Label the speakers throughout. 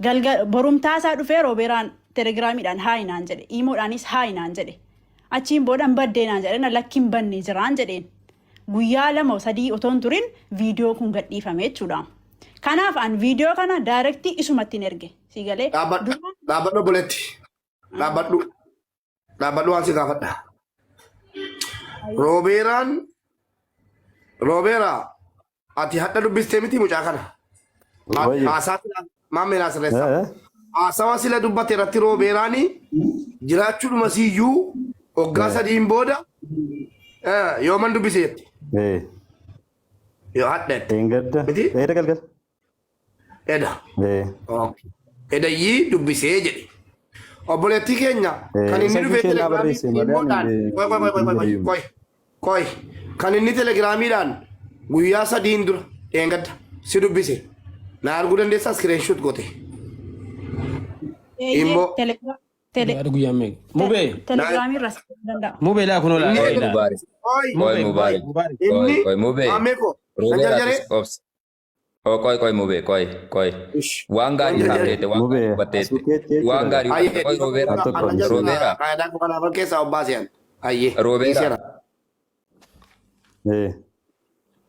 Speaker 1: Galga borumtaa isaa dhufee Roobeeraan telegiraamiidhaan hi naan jedhe. Iimoodhaanis hi naan jedhe. Achiin booda hin baddee naan jedhe na lakki hin banne jiraan jedheen. Guyyaa 2 3 otoo hin turin viidiyoo kun gadhiifame jechuudha. Kanaaf an viidiyoo kana daayirektii isumatti hin erge. Sii galee?
Speaker 2: Dhaabbadhu.
Speaker 1: Duraan
Speaker 2: Dhaabbadhu obboleetti. Dhaabbadhu. Dhaabbadhu waan si gaafadha. Roobeeraan Roobeeraa ati hadha dubbistee miti mucaa kana.
Speaker 3: Wayye.
Speaker 2: Haasaa sila maammee naa sirreessa.
Speaker 3: Eh,
Speaker 2: Haasawa sila dubbate irratti Roobeeraani jiraachuudhuma siyyuu waggaa sadiin booda yooman dubbise jette.
Speaker 3: Eh,
Speaker 2: Yoo hadha jette.
Speaker 3: Eengadda.
Speaker 2: Miti?
Speaker 3: Eeda galgal.
Speaker 2: Eda.
Speaker 3: Eh,
Speaker 2: Okay. Edayyii dubbisee jedhe. Obboleettii keenya kan
Speaker 3: eh,
Speaker 2: inni
Speaker 3: isa
Speaker 2: dhufee
Speaker 3: isheen naa
Speaker 2: telegiraamii
Speaker 3: barreesse malee ani
Speaker 2: immoodhaan qoy qoy qoy qoy qoy qoy qoy kan inni telegiraamiidhaan guyyaa sadiin dura dheengadda si dubbise na arguu dandeessaa screenshot goote.
Speaker 1: Eeyyee
Speaker 2: Immoo
Speaker 1: telegram tele
Speaker 4: Yaada guyyaa meeqa? Mubee.
Speaker 1: telegiraamii irraa si danda'a.
Speaker 4: Mubee laa kunoo laa.
Speaker 2: Inni
Speaker 5: Qoy
Speaker 4: Qoy laa.
Speaker 5: Mubaarik.
Speaker 2: qoy
Speaker 5: Qoy
Speaker 4: Mubee
Speaker 5: Mubaarik.
Speaker 4: Mubaarik.
Speaker 5: Qoy
Speaker 2: inni
Speaker 5: qoy Mubee.
Speaker 2: maammee koo nan
Speaker 5: Roobeeraa
Speaker 2: jarjaree
Speaker 5: atis obsi. Oh, qoy qoy Mubee qoy qoy.
Speaker 2: ish
Speaker 5: Waan
Speaker 2: nan
Speaker 5: gaarii
Speaker 2: jarjaree.
Speaker 5: kaafteette waan gaarii
Speaker 3: Mubee
Speaker 5: hubatteette.
Speaker 3: asuu keetti
Speaker 5: Waan
Speaker 3: jechuudha.
Speaker 5: gaarii hubatte.
Speaker 2: Ayyee
Speaker 5: Qoy Roobeeraa.
Speaker 3: Al tokko
Speaker 2: annan
Speaker 3: dhiisi.
Speaker 5: Roobeeraa.
Speaker 2: qaayidaa koo kanaafan keessaa obbaaseen. Ayyee
Speaker 5: Roobeeraa.
Speaker 2: dhiiseera.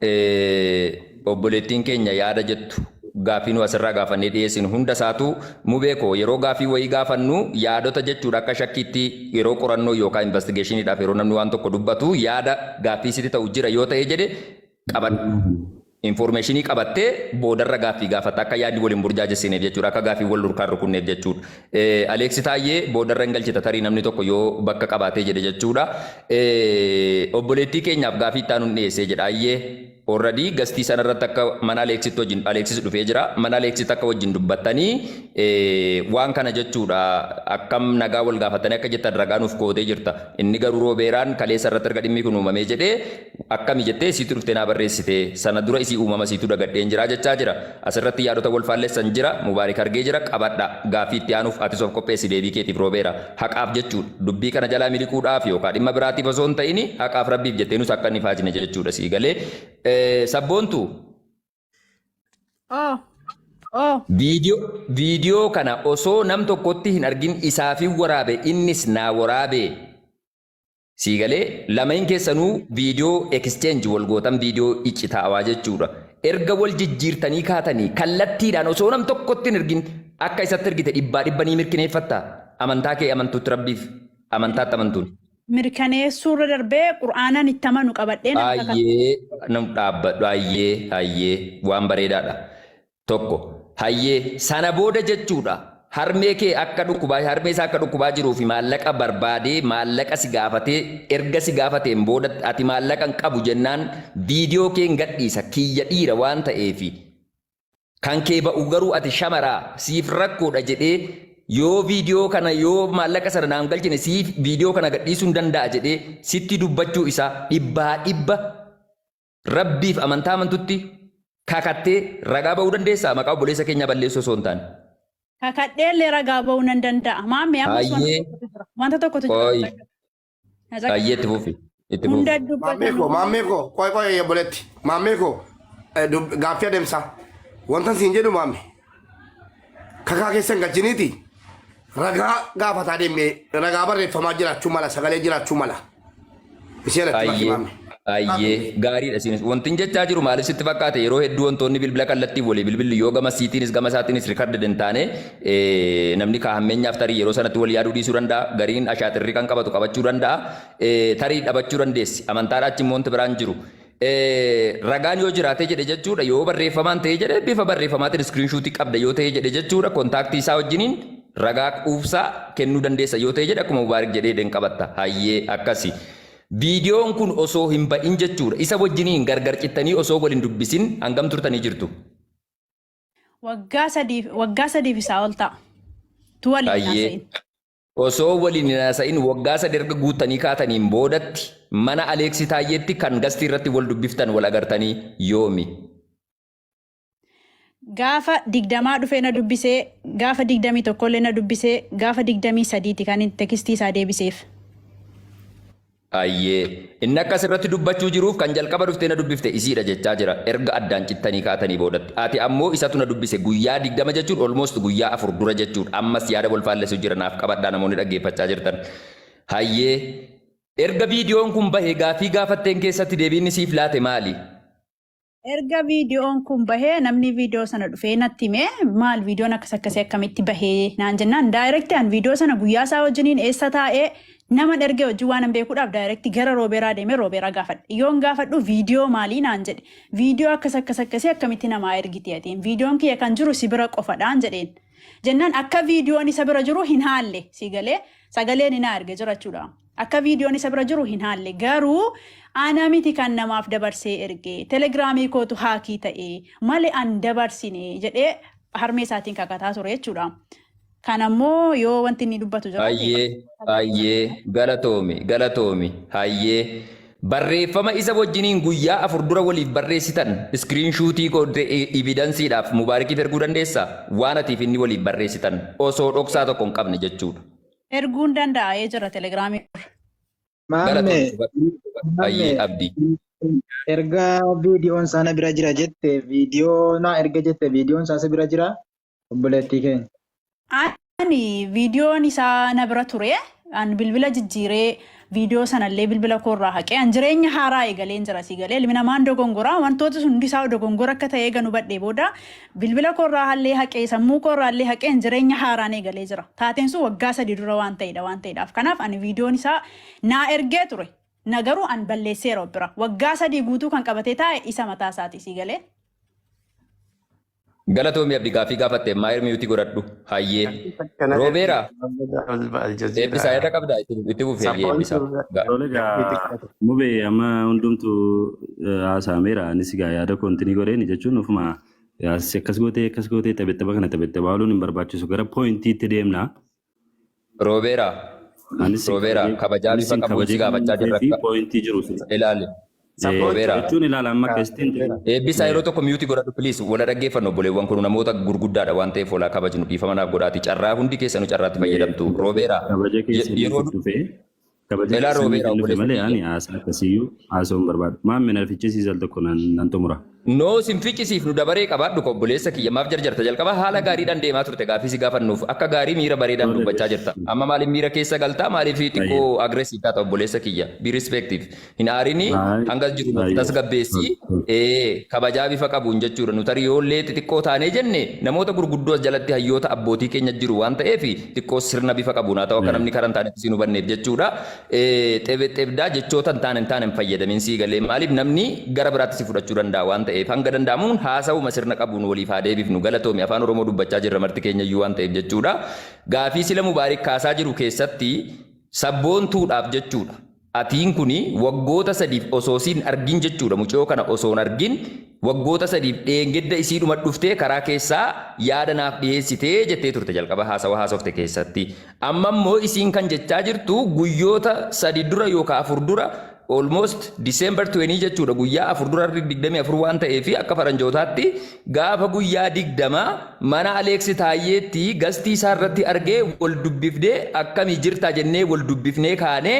Speaker 3: Eh,
Speaker 5: Obboleettiin keenya yaada jettu gaaffii nu asirraa gaafannee dhiyeessinu hunda isaatu mubee koo yeroo gaaffii wayii gaafannu yaadota jechuudha akka shakkiitti yeroo qorannoo yookaan investigeeshiniidhaaf yeroo namni waan tokko dubbatu yaada gaaffii sitti ta'u jira yoo ta'e jedhe qabadhu. Informeeshinii qabattee boodarra gaaffii gaafatta akka yaadni wal hin burjaajessineef jechuudha akka gaaffii wal durkaan rukunneef jechuudha. Aleeksi Taayyee boodarra hin galchita tarii namni tokko yoo bakka qabaatee jedhe jechuudha. Obboleettii keenyaaf gaafii itti aanuun dhiyeessee jedha. Ayyee already gastii sana irratti akka mana Aleeksitti wajjin Aleeksis dhufee jira. Mana Aleeksitti akka wajjin dubbattanii waan kana jechuudha akkam nagaa wal gaafattanii akka jettan ragaa nuuf kootee jirta. Inni garuu Roobeeraan kaleessa irratti erga dhimmi kun uumamee jedhee Akkami jettee isiitu dhuftee naa barreessite. Sana dura isii uumama isiitu dagadheen jira jechaa jira. Asirratti yaadota wal faallessan jira. Mubaarik argee jira. Qabadha. Gaaffii itti aanuuf atis of qopheessi deebii keetiif Roobeera. Haqaaf jechuudha. Dubbii kana jalaa miliquudhaaf yookaa dhimma biraatiif osoo hin ta'ini haqaaf Rabbiif jettee nus akka hin ifaajne jechuudha sii galee. Sabboontu.
Speaker 1: Oh. Oh.
Speaker 5: Viidiyoo viidiyoo kana osoo nam tokkotti hin argin isaafin waraabe innis naa waraabee. Sii galee? Lameen keessanuu video exchange wal gootan video iccitaawaa jechuudha. Erga wal jijjiirtanii kaatanii kallattiidhaan osoo nam tokkotti hin ergin akka isatti ergite dhibbaa dhibba ni mirkineeffattaa? Amantaa kee amantutti Rabbiif amantaatti amantuun.
Speaker 1: Mirkaneessuurra darbee Qur'aanan itti amanu qabadhee nan kakadha.
Speaker 5: Hayyee nam dhaabbadhu hayyee hayyee waan bareedaadha. 1, Hayyee, sana booda jechuudha, harmee kee akka dhukkubaa, harmee isaa akka dhukkubaa jiruu fi maallaqa barbaadee maallaqa si gaafatee, erga si gaafateen booda ati maallaqa hin qabu jennaan viidiyoo keen gadhiisa, kiyya dhiira waan ta'eefi, kan kee ba'u garuu ati shamaraa, siif rakkoodha jedhee yoo viidiyoo kana yoo maallaqa sana naan galchine siif viidiyoo kana gadhiisuu hin danda'a jedhee sitti dubbachuu isaa dhibbaa dhibba Rabbiif amantaa amantutti kakattee ragaa ba'uu dandeessaa? Maqaa obboleessa keenyaa balleessuu osoo hin taane.
Speaker 1: Kakadhee illee ragaa ba'uu nan danda'a. Maammee ammas wanta
Speaker 5: Hayyee.
Speaker 1: tokkotu jira. Wanta tokkotu jira.
Speaker 5: Qoy.
Speaker 1: Na caqasi.
Speaker 5: Hayyee itti fufi. Itti fufi.
Speaker 1: Hunda
Speaker 2: Maammee
Speaker 1: dubbatan
Speaker 2: koo, maammee koo, qoy qoy obboleetti. Maammee koo, gaaffii adeemsaa. Wanta siin jedhu maamme. Kakaa keessa hin galchiniiti. Ragaa gaafataa deemnee ragaa barreeffamaa jiraachuu mala, sagalee jiraachuu mala. Isheen atti maki
Speaker 5: Hayyee.
Speaker 2: maamme.
Speaker 5: Hayyee gaariidha isinis. Wantin jechaa jiru maaliif sitti fakkaate yeroo hedduu wantoonni bilbila kallattiin walii bilbillu yoo gama siitiinis gama isaatiinis recorded hin taane namni kaa hammeenyaaf tarii yeroo sanatti wal yaaduu dhiisuu danda'a. Gariin ashaaxirrii kan qabatu qabachuu danda'a. Tarii dhabachuu dandeessi. Amantaadhaa achi immoo wanti biraan jiru. Ragaan yoo jiraatee jedhe jechuudha yoo barreeffamaan ta'ee jedhe bifa barreeffamaatiin iskiriinshuutii qabda yoo ta'ee jedhe jechuudha kontaaktii isaa wajjiniin ragaa quubsaa kennuu dandeessa yoo ta'e jedhe akkuma Mubaarik jedhee jedheen qabatta hayyee akkasi. Viidiyoon kun osoo hin ba'in jechuudha isa wajjiniin gargar cittanii osoo wal hin dubbisin hangam turtanii jirtu?
Speaker 1: Waggaa sadiif waggaa sadiif isaa ol ta'a. Tu waliin
Speaker 5: Hayyee.
Speaker 1: haasa'in.
Speaker 5: Osoo waliin hin haasa'in waggaa sadi erga guuttanii kaataniin boodatti mana Aleeksi Taayyeetti kan gastii irratti wal dubbiftan wal agartanii yoomi?
Speaker 1: Gaafa digdamaa dhufee na dubbisee, gaafa 21 illee na dubbisee, gaafa 23ti kan inni tekistii isaa deebiseef.
Speaker 5: Hayyee. Inni akkas irratti dubbachuu jiruuf kan jalqaba dhuftee na dubbifte isiidha jechaa jira. Erga addaan cittanii kaatanii boodatti. Ati ammoo isatu na dubbise guyyaa 20 jechuun almost guyyaa 4 dura jechuudha. Ammas yaada wal faallessu jira, naaf qabadhaa namoonni dhaggeeffachaa jirtan. Hayyee. Erga viidiyoon kun bahe gaaffii gaafatteen keessatti deebiin inni siif laate maali?
Speaker 1: Erga viidiyoon kun bahee namni viidiyoo sana dhufee natti hime, maal viidiyoon akkas akkasii akkamitti bahee naan jennaan, direct an viidiyoo sana guyyaa isaa wajjiniin eessa taa'ee naman ergee wajjin waan an beekuudhaaf direct gara Roobeeraa deemee Roobeeraa gaafadhe. Yoon gaafadhu viidiyoo maalii naan jedhe. Viidiyoo akkas akkas akkasii akkamitti namaa ergiti atiin, viidiyoon kiyya kan jiru si bira qofadhaan jedheen. Jennaan akka viidiyoon isa bira jiru hin haalle, si galee sagaleen hin erge jira jechuudha. Akka viidiyoon isa bira jiru hin haalle, garuu ana miti kan namaaf dabarsee erge, telegiraamii kootu hack ta'e malee an dabarsine jedhee harmee isaatiin kakataa ture jechuudha. Kan ammoo yoo wanti inni dubbatu jiraate.
Speaker 5: Hayyee, hayyee, galatoomi, galatoomi, hayyee. Barreeffama isa wajjiniin guyyaa 4 dura waliif barreessitan screenshot evidenceiidhaaf Mubaarikiif erguu dandeessaa? Waan atiif inni waliif barreessitan osoo dhoksaa tokko hin qabne jechuudha.
Speaker 1: Erguun danda'ee jira telegiraamii.
Speaker 4: Maammee,
Speaker 5: Galatoomi. Hayyee, Abdii.
Speaker 4: Erga viidiyoon isaa na bira jira jette, viidiyoo naa erga jette, viidiyoon isaa si bira jira, obboleettii keenya?
Speaker 1: Ani viidiyoon isaa na bira ture. An bilbila jijjiiree viidiyoo sanallee bilbila koorraa haqee an jireenya haaraa eegaleen jira, si galee. Ilmi namaan dogongoraa, wantoota sun hundi isaa dogongora akka ta'e eega nu badhee booda bilbila koorraa hallee haqee, sammuu koorraa illee haqee jireenya haaraan eegalee jira. Taateen sun waggaa 3 dura waan ta'edha waan ta'edhaaf. Kanaaf ani viidiyoon isaa naa ergee ture. Na garuu an balleesseera of bira. Waggaa 3 guutuu kan qabatee taa'e isa mataa isaati, si galee.
Speaker 5: Galatoomi Abdi, gaaffii gaafatte maayir mute godhadhu. Hayyee. Roobeera. Eebbisaa irra qabdaa, itti fufee eebbisaa.
Speaker 3: Tole egaa Mubee, amma hundumtuu haasa'ameera. Anis egaa yaada koontinii godheen jechuun ofuma akkas gootee akkas gootee taphettaba kana taphettaba ooluun hin barbaachisu. Gara pointiitti deemna.
Speaker 5: Roobeera.
Speaker 3: Anis
Speaker 5: Roobeera, kabajaa bifa qabuun si gaafachaa jirra.
Speaker 3: Fi point jiru.
Speaker 5: Ilaali. Roobeera.
Speaker 3: Jechuun ilaala amma akkasitti.
Speaker 5: Eebbisaa, yeroo tokko mute godhadhu please. Wala dhaggeeffannu, obboleewwan kun namoota gurguddaadha waan ta'eef walaa kabajnu, dhiifama naaf godhaati. Carraa hundi keessanuu carraatti fayyadamtu. Roobeera.
Speaker 3: Kabaja keessanii
Speaker 5: Yeroo
Speaker 3: dhufee kabaja
Speaker 5: Ilaa
Speaker 3: keessanii
Speaker 5: Roobeera,
Speaker 3: dhufe
Speaker 5: obboleessa
Speaker 3: malee
Speaker 5: kiyya.
Speaker 3: ani haasaa akkasiyyuu haasa'uu hin barbaadu. Maamme, na fichisiisan tokko nan xumura.
Speaker 5: No, sin ficcisiif, nu dabaree qabaadhu ko obboleessa kiyya, maaf jarjarta? Jalqaba haala gaariidhaan deemaa turte, gaaffii si gaafannuuf akka gaarii miira bareedaan dubbachaa jirta. Amma maaliif miira keessa galtaa? Maaliif xiqqoo aggressive taata, obboleessa kiyya? Be respective. Hin aarini, hanga jiru nu tasgabbeessi. Kabajaa bifa qabuun jechuudha. Nu tarii yoollee xixiqqoo taanee jenne namoota gurguddoo as jalatti hayyoota abbootii keenya jiru waan ta'eef xiqqoo sirna bifa qabuun haa ta'u, akka namni karaa hin taanetti si nu hubanneef jechuudha. Xebxebdaa jechoota hin taane hin fayyadamin, sii galee? Maaliif namni gara biraatti si fudhachuu danda'a waan ta'eef hanga danda'amuun haasa'uma sirna qabuun waliif haa deebifnu. Galatoomi, afaan Oromoo dubbachaa jirra marti keenya iyyuu waan ta'eef jechuudha. Gaafii sila Mubaarik kaasaa jiru keessatti sabboontuudhaaf jechuudha. Atiin kuni waggoota 3f osoo siin argin jechuudha, mucoo kana osoo hin argin waggoota 3f dheengedda isiidhuma dhuftee karaa keessaa yaada naaf dhiyeessitee jettee turte jalqaba haasawa haasofte keessatti. Amma immoo isiin kan jechaa jirtu guyyoota 3 dura yookaan 4 dura, almost December 20 jechuudha, guyyaa 4 dura, 24 waan ta'eef akka faranjootaatti gaafa guyyaa 20 mana Aleeksi Taayyeetti guest isaa irratti argee wal dubbifnee, akkamii jirtaa jennee wal dubbifnee kaanee,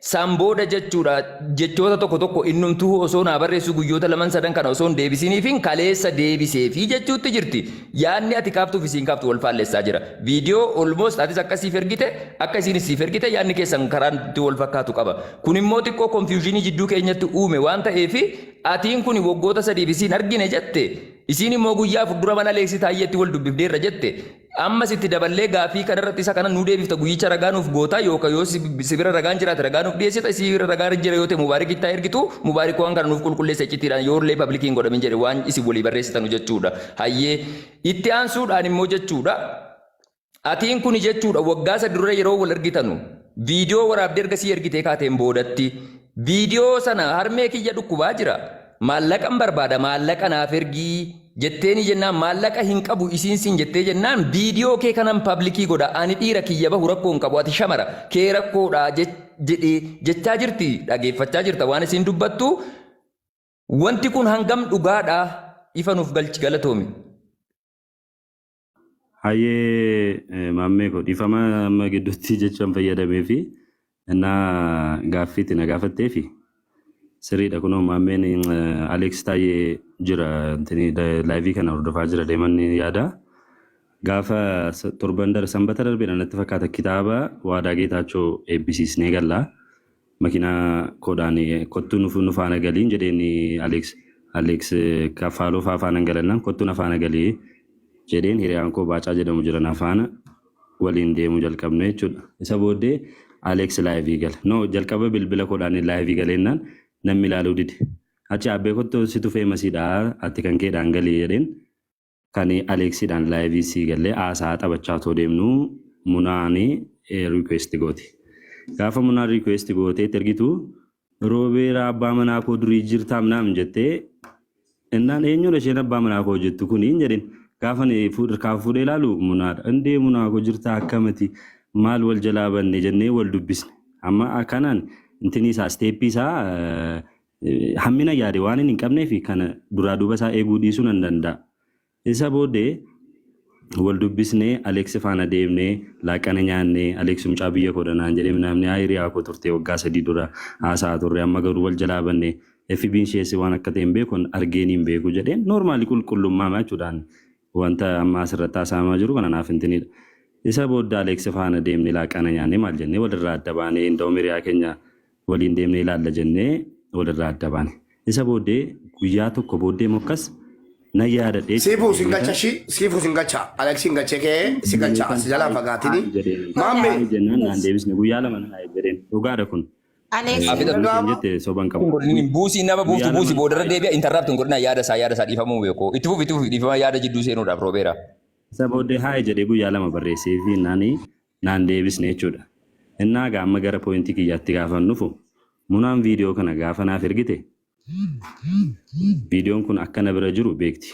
Speaker 5: san booda jechuudha jechoota tokko tokko innumtuu osoo naa barreessu guyyoota laman sadan kana osoo hin deebisiniifin kaleessa deebiseefi jechuutti jirti. Yaadni ati kaaftuuf isiin kaaftu wal faallessaa jira. Viidiyoo almost atis akka siif ergite akka isiin siif ergite yaadni keessan karaan itti wal fakkaatu qaba. Kun immoo xiqqoo confusion jidduu keenyatti uume waan ta'eef, atiin kun waggoota 3f isiin argine jette, isiin immoo guyyaa 4 dura mana Aleeksii Taayyeetti wal dubbifneerra jette. Ammas itti daballee gaaffii kanarratti isa kana nuu deebifta, guyyicha ragaa nuuf goota yookaan yoo si bira ragaan jiraate ragaa nuuf dhiyeessita, si bira ragaan jira yoo ta'e Mubaarik itti ergitu, Mubaarik waan kana nuuf qulqulleessa iccitiidhaan yoo illee public hin godhamin jedhe waan isin walii barreessitanu jechuudha. Hayyee, itti aansuudhaan immoo jechuudha. Atiin kuni jechuudha waggaa 3 dura yeroo wal argitanu viidiyoo waraabdee erga sii ergitee kaateen boodatti viidiyoo sana harmee kiyya dhukkubaa jira, maallaqan barbaada, maallaqa naaf ergii jetteeni jennaan, maallaqa hin qabu isiin siin jettee jennaan, viidiyoo kee kanan public godha, ani dhiira kiyya bahu rakkoo hin qabu, ati shamara kee rakkoodha jedhee jechaa jirti. Dhageeffachaa jirta waan isiin dubbattu. Wanti kun hangam dhugaadha? Ifa nuuf galchi, galatoomi.
Speaker 3: Hayyee, maammee koo, dhiifama amma gidduutti jechaan fayyadamee fi Innaa gaaffiitti na gaafatteefi sirriidha kunoo maammeen Aleeks Taayyee jira live kana hordofaa jira deeman yaada. Gaafa torban dar sanbata darbeedha natti fakkaata kitaaba Waadaa Geetaachoo eebbisiisnee galla. Makiinaa koodhaan kottuu nu faana galiin jedheen Aleeks. Aleeks Kaffaaloo faa faana galannaan kottuu na faana galii jedheen hiriyaan koo Baacaa jedhamu jira na faana waliin deemuu jalqabne jechuudha. Isa booddee Aleeks live gala. No, jalqaba bilbila koodhaan live galeennaan namni ilaaluu dide. Achi abbee kottuu situ famousiidha ati kan keedhaan galii jedheen kan Aleeksiidhaan live sii gallee haasaa taphachaa otoo deemnu Munaani request gooti. Gaafa Munaan request gootee ergitu "Roobeera abbaa manaa koo durii jirtaam" naam jettee innaan "Eenyuudha isheen abbaa manaa koo jettu kuni?" hin jedhin. Gaafa kaaf fuudhee ilaalu Munaadha. "Indee Munaa koo, jirtaa? Akkamati? Maal wal jalaa banne?" jennee wal dubbisne. Amma akkanaan intini isaa step isaa hammina yaade waan hin qabneef kana duraa duuba isaa eeguu dhiisuu nan danda'a. Isa booddee wal dubbisnee Aleeks faana deemnee laaqana nyaannee Aleeks "Mucaa biyya koo naan jedhee namni hiriyaa koo turte waggaa 3 dura haasaa turre, amma garuu wal jalaa banne, FB'n ishees waan akka ta'e hin beeku, argeen hin beeku" jedheen. Normal qulqullummaa jechuudhaan wanta amma asirratti haasa'amaa jiru kana naaf hintinidha. Isa booddee Aleeks faana deemnee laaqana nyaannee maal jennee walirraa adda baanee inda'u hiriyaa keenya waliin deemnee ilaalla jennee walirraa adda baane. Isa booddee guyyaa tokko booddee mokkas na yaadadhee.
Speaker 2: Siifuu sin galcha shi, siifuu sin galcha, Alex sin galchee kee si galcha as jalaa fagaatini. Maamme.
Speaker 3: Jennaan naan deebisne. Guyyaa 2 na jedheen, dhugaadha kun.
Speaker 6: Alex.
Speaker 3: Isheen jette soban qabu.
Speaker 5: Buusii nama buuftu
Speaker 3: Guyyaa
Speaker 5: buusii
Speaker 3: 2
Speaker 5: boodarra deebi'a interrupt hin godhina. Yaada isaa dhiifamuu beeku. Itti fufi, itti fufi, dhiifama yaada jidduu seenuudhaaf, Roobeera.
Speaker 3: Isa booddee "Hi" jedhee guyyaa 2 barreessee fi naan deebisne jechuudha. Innaa gaa amma gara point kiyyaatti gaafa dhufu, Munaan viidiyoo kana gaafa naaf ergite viidiyoon kun akka na bira jiru beekti.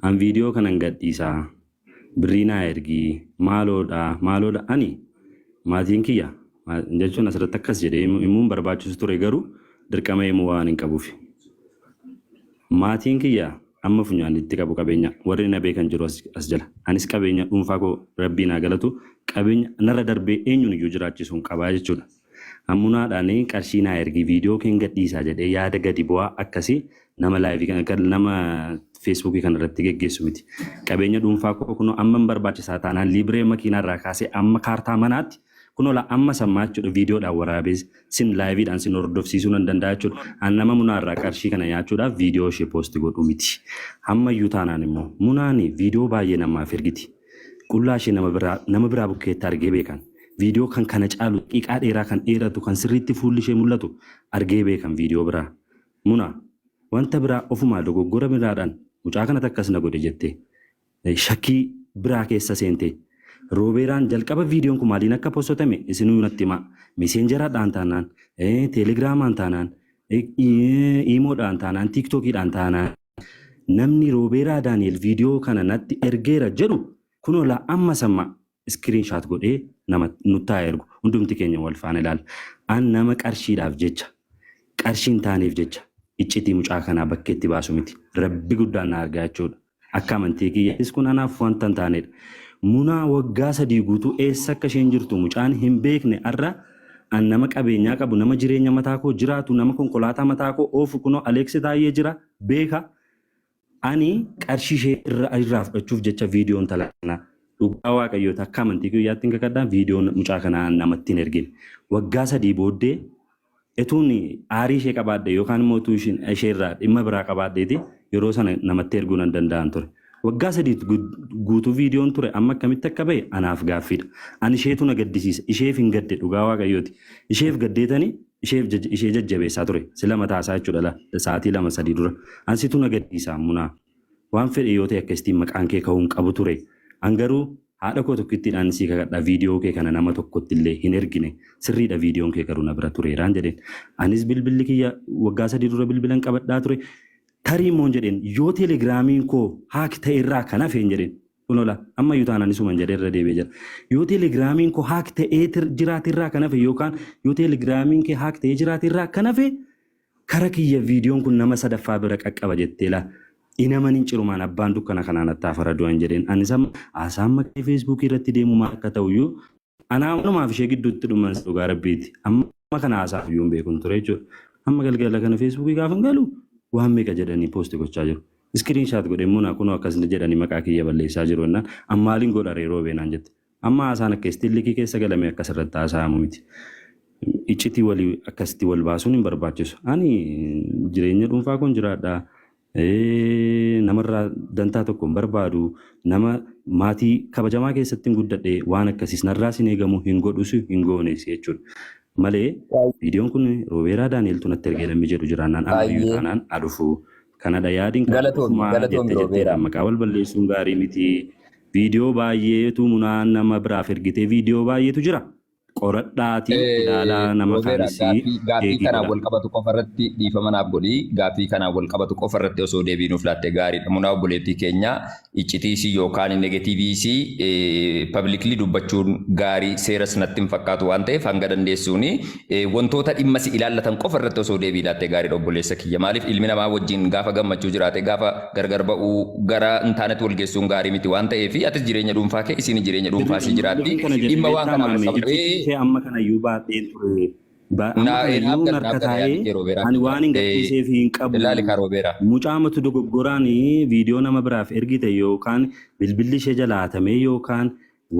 Speaker 3: An viidiyoo kanan gadhiisaa, birrii naa ergii, maaloodha maaloodha. Ani maatiin kiyya jechuun asirratti akkas jedhee himuun barbaachisu ture, garuu dirqama himuu waan hin qabuuf. Maatiin kiyya amma funyaanitti qabu qabeenya, warri na beekan jiru as jala. Anis qabeenya dhuunfaa koo, rabbii naa galatu, qabeenya narra darbee eenyuun iyyuu jiraachisuun qabaa jechuudha. Ammunaadhaan "Qarshii naa ergi, viidiyoo keen gadhiisaa" jedhee yaada gadi bu'aa akkasii nama live kana, nama Facebookii kana irratti geggeessu miti. Qabeenya dhuunfaa koo kunoo amma hin barbaachisaa taanaan liibiree makiinaa irraa kaasee amma kaartaa manaatti kunoo la amma sammaa jechuudha viidiyoodhaan waraabee sin liveiidhaan sin hordofsiisuu nan danda'a jechuudha. An nama Munaarraa qarshii kana nyaachuudhaaf viidiyoo ishee post godhu miti. Hammayyuu taanaan immoo Munaani viidiyoo baay'ee namaaf ergiti. Qullaa ishee nama biraa bukkeetti argee beekan. Viidiyoo kan kana caalu xiqqaa dheeraa kan dheeratu kan sirriitti fuulli ishee mul'atu argee beekan viidiyoo biraa. Muna wanta biraa ofumaa dogoggora biraadhaan mucaa kanatti akkas na godhe jettee shakkii biraa keessa seente. Roobeeraan jalqaba viidiyoon kun maaliin akka postame isinuu natti himaa. Messengeraadhaan taanaan, Telegramaan taanaan, IMOdhaan taanaan, TikTokiidhaan taanaan, namni Roobeeraa Daani'el viidiyoo kana natti ergeera jedhu kunoo laa amma samma screenshot godhee nama nuttaa ergu, hundumti keenya wal faana ilaalla. An nama qarshiidhaaf jecha, qarshiin taaneef jecha iccitii mucaa kanaa bakkeetti baasu miti. Rabbi guddaan na argaa jechuudha. Akka amantii kiyyattis kun anaaf wanta hin taanedha. Munaa waggaa 3 guutuu eessa akka isheen jirtu mucaan hin beekne, har'a an nama qabeenyaa qabu, nama jireenya mataa koo jiraatu, nama konkolaataa mataa koo oofu, kunoo Aleeksi Taayyee jira beeka. Ani qarshii ishee irraa fudhachuuf jecha viidiyoon tala kanaa, dhugaa Waaqayyoota, akka amantii kiyyaatti hin kakadhaa, viidiyoon mucaa kanaa namatti hin ergine. Waggaa 3 booddee etuun aarii ishee qabaadhe yookaan immoo utuu ishee irraa dhimma biraa qabaadheeti yeroo sana namatti erguu nan danda'an ture. Waggaa 3 guutuu viidiyoon ture amma akkamitti akka bahe anaaf gaaffiidha. Ani isheetu na gaddisiisa. Isheef hin gadde, dhugaa Waaqayyooti. Isheef gaddeetanii isheef ishee jajjabeessaa ture. Sila mataasaa jechuudha sa'aatii 2 3 dura. Ansitu na gaddisiisa Munaa. Waan fedhe yoo ta'e akkasitiin maqaan kee ka'uu hin qabu ture. An garuu haadha koo tokkittiidhaan sii kakadha, viidiyoo kee kana nama tokkotti illee hin ergine. Sirriidha, viidiyoon kee garuu na bira tureeraan jedheen. Anis bilbilli kiyya waggaa 3 dura bilbilan qabadhaa ture. Tarii immoo jedheen yoo Telegramiin koo hack ta'e irraa kan hafe hin jedheen. Kunola amma iyyuu taanaan isuman jedhee irra deebi'ee jira. Yoo Telegramiin koo hack ta'ee jiraate irraa kan hafe yookaan yoo Telegramiin kee hack ta'ee jiraate irraa kan hafe kara kiyya viidiyoon kun nama sadaffaa bira qaqqaba jettee laa. Inamanin cirumaan abbaan dukkana kanaan attaa fara du'an jedheen. Anis amma haasaan maqaa Facebookii irratti deemu maal akka ta'u iyyuu Anaa wanumaaf ishee gidduutti dhuman dhugaa rabbiiti. Amma kana haasaaf iyyuu hin beekun ture jechuudha. Amma galgala kana Feesbuukii gaafa galu waan meeqa jedhanii post gochaa jiru. Screenshot godhe immoo naa kunoo akkas jedhanii maqaa kiyya balleessaa jiru jennaan an maaliin godha ree roobee naan jette. Amma haasaan akka istillikii keessa galame akkas irratti haasa'amu miti. Iccitii walii akkasitti wal baasuun hin barbaachisu. Ani jireenya dhuunfaa koon jiraadha. Namarraa dantaa tokko hin barbaadu. Nama maatii kabajamaa keessatti hin guddadhe waan akkasiis narraas hin eegamu hin godhus hin goones jechuudha. Malee viidiyoon kun Roobeeraa Daani'eltu natti ergee namni jedhu jiraannaan ammayyuu taanaan adhufu. Kanadha yaadiin qabu
Speaker 5: Galatoomi,
Speaker 3: ofumaa
Speaker 5: galatoomi
Speaker 3: jette
Speaker 5: Roobeeraa.
Speaker 3: jetteedhaan maqaa wal balleessuun gaarii miti. Viidiyoo baay'eetu munaan nama biraaf ergitee viidiyoo baay'eetu jira. Qoradhaatii ilaalaa nama
Speaker 5: Roobeera
Speaker 3: kaanis
Speaker 5: gaaffii
Speaker 3: eegii
Speaker 5: kanaan
Speaker 3: godha.
Speaker 5: wal qabatu qofa irratti dhiifama naaf godhi. Gaaffii kanaan wal qabatu qofa irratti osoo deebii nuuf laatte gaariidha. Munaa obboleettii keenya iccitii isii yookaan negatiivii isii publicly dubbachuun gaarii seeras natti hin fakkaatu waan ta'eef hanga dandeessuuni wantoota dhimma si ilaallatan qofa irratti osoo deebii laatte gaariidha obboleessa kiyya. Maaliif ilmi namaa wajjin gaafa gammachuu jiraate gaafa gargar ba'uu gara hin taanetti wal geessuun gaarii miti waan ta'eef atis jireenya dhuunfaa kee isiin jireenya dhuunfaa isii jiraatti.
Speaker 3: Maaliifin kana jedhe
Speaker 5: Dhimma waan
Speaker 3: beektaa
Speaker 5: kanaan wal
Speaker 3: maame
Speaker 5: qabatu.
Speaker 3: iccitii ishee amma kanayyuu baadheen ture. Amma
Speaker 5: Naa naaf
Speaker 3: kanayyuu
Speaker 5: gala
Speaker 3: narka
Speaker 5: naaf gala yaadni
Speaker 3: taa'ee
Speaker 5: kee Roobeeraa.
Speaker 3: ani waan hin gadhiiseef hin qabu.
Speaker 5: Ilaali kaa Roobeeraa.
Speaker 3: Mucaamatu dogoggoraan viidiyoo nama biraaf ergite yookaan bilbilli ishee jalaa hatamee yookaan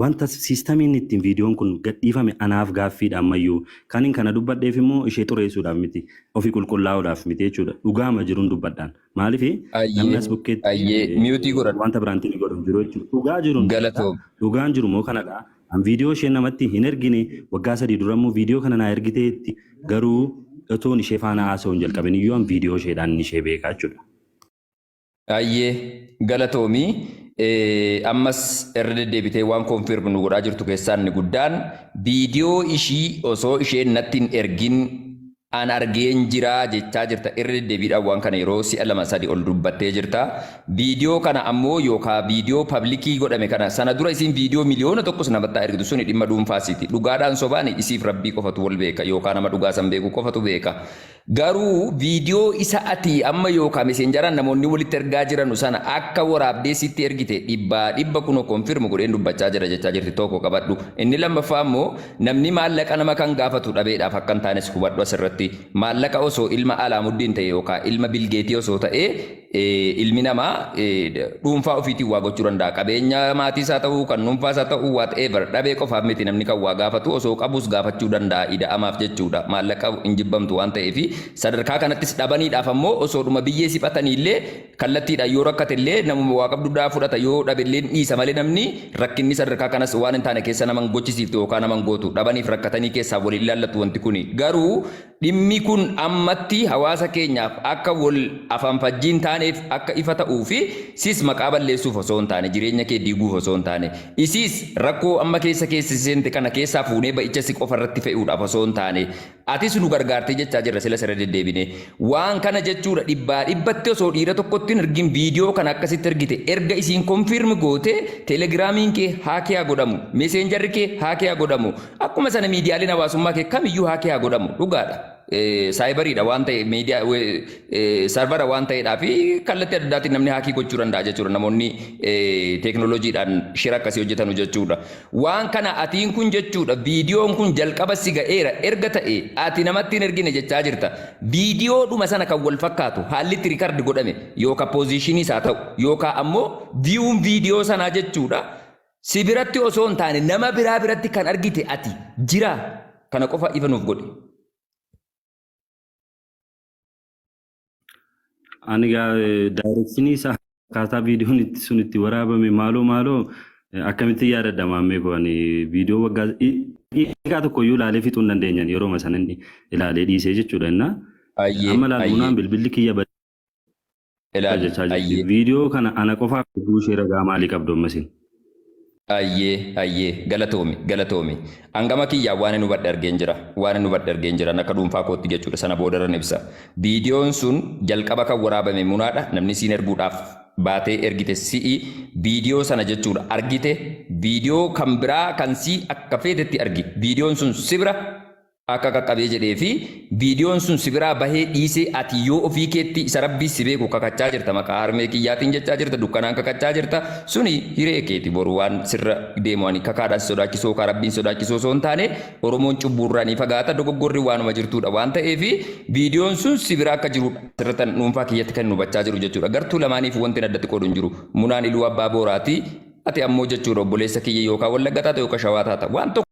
Speaker 3: wanta siistamiin ittiin viidiyoon kun gadhiifame anaaf gaaffiidha ammayyuu. Kan hin kana dubbadheef immoo ishee xureessuudhaaf miti. Ofii qulqullaa'uudhaaf miti jechuudha. Dhugaama jiruun dubbadhaan. Maaliif namni
Speaker 5: Ayyee
Speaker 3: as bukkeetti
Speaker 5: ayyee miyuutii godhadhu.
Speaker 3: wanta biraantiin godhu hin jiru jechuudha. Dhugaa jiruun dubbadha.
Speaker 5: Galatoom.
Speaker 3: Dhugaan jiru moo kanadha. An viidiyoo isheen namatti hin ergine waggaa 3 dura immoo viidiyoo kana naa ergiteetti garuu otoon ishee faana haasa'uu hin jalqabin iyyuu an viidiyoo isheedhaan ishee beekaa jechuudha.
Speaker 5: Ayyee galatoomi. Ammas irra deddeebitee waan confirm nu godhaa jirtu keessaa inni guddaan viidiyoo ishii osoo isheen natti hin ergin an argeen jira jechaa jirta. Irra deddeebiidhaan waan kana yeroo si'a 2 3 ol dubbattee jirta. Viidiyoo kana ammoo yookaa viidiyoo pablikii godhame kana sana dura isiin viidiyoo miliyoona tokkos namatti haa ergitu suni dhimma dhuunfaa isiiti. Dhugaadhaan sobaan isiif rabbii qofatu wal beeka yookaa nama dhugaa san beeku qofatu beeka. Garuu viidiyoo isa ati amma yookaa meseenjaraan namoonni walitti ergaa jiranu sana akka waraabdee sitti ergite dhibbaa dhibba kunoo confirm godheen dubbachaa jira jechaa jirti tooko qabadhu. Inni lammaffaa immoo namni maallaqa nama kan gaafatu dhabeedhaaf akka hin taanes hubadhu asirratti. Maallaqa osoo ilma Alaamuddiin ta'e yookaa ilma Bilgeetii osoo ta'ee Ilmi namaa dhuunfaa ofiitiin waa gochuu danda'a. Qabeenya maatiis haa ta'u, kan dhuunfaas haa ta'u, whatever. Dhabee qofaaf miti namni kan waa gaafatu, osoo qabuus gaafachuu danda'a ida'amaaf jechuudha. Maallaqa hin jibbamtu waan ta'eef sadarkaa kanattis dhabaniidhaaf ammoo osoodhuma biyyee siphataniillee kallattiidhaan yoo rakkatellee namuma waa qabdudhaa fudhata yoo dhabellee hin dhiisa malee namni rakkinni sadarkaa kanas waan hin taane keessa nama hin gochisiiftu yookaan nama hin gootu. Dhabaniif rakkatanii keessaa wal hin ilaallatu wanti kuni. Garuu Dhimmi kun ammatti hawaasa keenyaaf akka wal afaanfajjii hin taaneef akka ifa ta'uu fi sis maqaa balleessuuf osoo hin taane, jireenya kee diiguuf osoo hin taane, isiis rakkoo amma keessa keessa si seente kana keessaa fuunee ba'icha si qofa irratti fe'uudhaaf osoo hin taane, atis nu gargaartee jechaa jirra silas irra deddeebinee. Waan kana jechuudha dhibbaa dhibbatti osoo dhiira tokkotti hin ergin viidiyoo kana akka sitti ergite erga isiin confirm gootee telegiraamiin kee haakii haa godhamu, meseenjarri kee haakii haa godhamu, Akkuma sana miidiyaaleen hawaasummaa kee kamiyyuu haakii haa godhamu. Dhugaadha. Saayibariidha waan ta'e miidiyaa sarvara waan ta'eedhaa fi kallattii adda addaatiin namni haakii gochuu danda'a jechuudha. Namoonni teekinooloojiidhaan shira akkasii hojjetanu jechuudha. Waan kana atiin kun jechuudha viidiyoon kun jalqaba si ga'eera erga ta'e ati namatti hin ergine jechaa jirta. Viidiyoodhuma sana kan wal fakkaatu haalli itti rikardi godhame yookaan poozishiniis haa ta'u yookaan ammoo viyuun viidiyoo sanaa jechuudha. Si biratti osoo hin taane nama biraa biratti kan argite ati jiraa? Kana qofa ifa nuuf godhi.
Speaker 3: Ani gaa daayirekshinii isaa akkaataa viidiyoon itti sun itti waraabame maaloo maaloo akkamitti yaadadha maammee koo ani viidiyoo waggaa daqiiqaa tokko iyyuu ilaalee fixuu hin dandeenyan yerooma sana inni ilaalee dhiisee jechuudha innaa
Speaker 5: Ayyee
Speaker 3: amma laal
Speaker 5: ayyee
Speaker 3: munaan bilbilli kiyya
Speaker 5: ilaali
Speaker 3: jechaa jirti.
Speaker 5: ayyee.
Speaker 3: Viidiyoo kana ana qofaaf erguu ishee ragaa maalii qabdu ammasin?
Speaker 5: Ayyee ayyee galatoomi galatoomi. An gama kiyyaan waanin hubadhe argeen jira. Waanin hubadhe argeen jira akka dhuunfaa kootti jechuudha sana boodarran ibsa. Viidiyoon sun jalqaba kan waraabame munaadha namni siin erguudhaaf baatee ergite si'i viidiyoo sana jechuudha argite viidiyoo kan biraa kan sii akka feetetti argi viidiyoon sun si bira Akka qaqqabee jedhee fi viidiyoon sun si biraa bahee dhiisee, ati yoo ofii keetti isa Rabbii si beeku kakachaa jirta, maqaa harmee kiyyaatiin jechaa jirta, dukkanaan kakachaa jirta, suni hiree keeti. Boru waan sirra deemu ani kakaadhaan si sodaachisoo yookaan Rabbiin sodaachisoo osoo hin taane, Oromoon cubbuurraa ni fagaata, dogoggorri waanuma jirtuudha waan ta'eef, viidiyoon sun si bira akka jirudha sirratti dhuunfaa kiyyatti kan hubachaa jiru jechuudha. Gartuu lamaaniif wanti addatti qoodu hin jiru. Munaan Iluu Abbaa Booraati, ati ammoo jechuudha obboleessa kiyya, yookaan Wallagga taata yookaan Shawaa taata, waan tokko.